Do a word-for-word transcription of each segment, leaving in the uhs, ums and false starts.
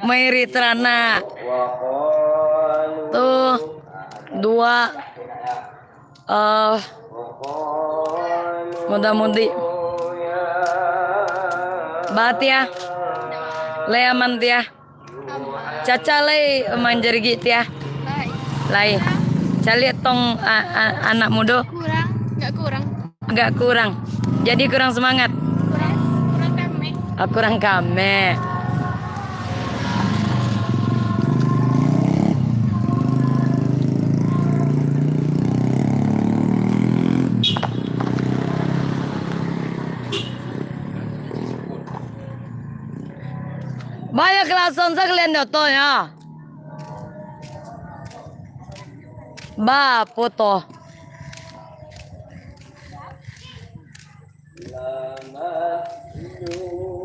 Mairik taranak. Tuh, dua, eh, muda-mudi. Ba, Tiah. Lai aman, Tiah. Caca lai manjarigik, Tiah. Lai. Lai. Caliak tong, a-, a-, anak mudo. Kurang, nggak kurang. Agak kurang. Jadi kurang semangat. Kurang, kurang kameh. Ah, kurang kameh. Banyak kelason sakalian nyoto ya. Ba, foto.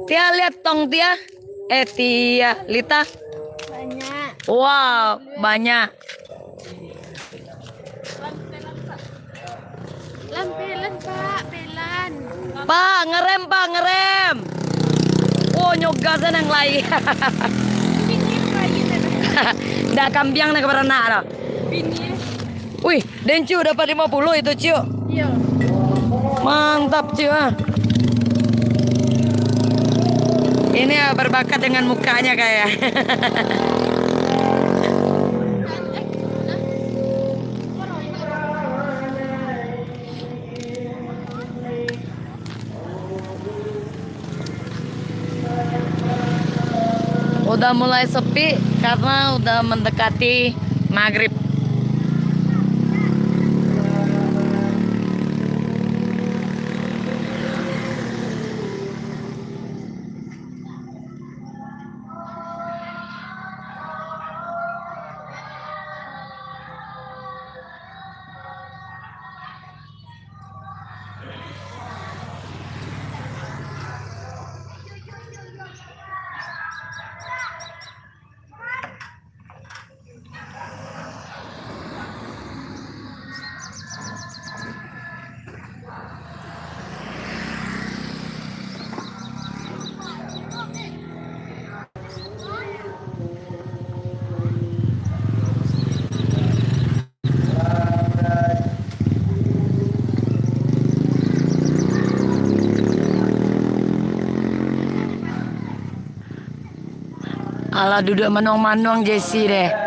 Tiah lihat tong, Tiah. Eh, Tiah, Lita. Banyak. Wow, banyak. Lan pelan, Pak, pelan. Pak, ngerem, Pak, ngerem. Oh, nyo gas nang lai. Ndak kambiang nang baranak dah. Bini. Wih, den Ciu dapat lima puluh itu, Ciu. Iya. Mantap, Ciu, ah. Ini, ah, berbakat dengan mukanya kayak. Udah mulai sepi karena udah mendekati maghrib. Alah, duduak manuang-manuang Jesse deh.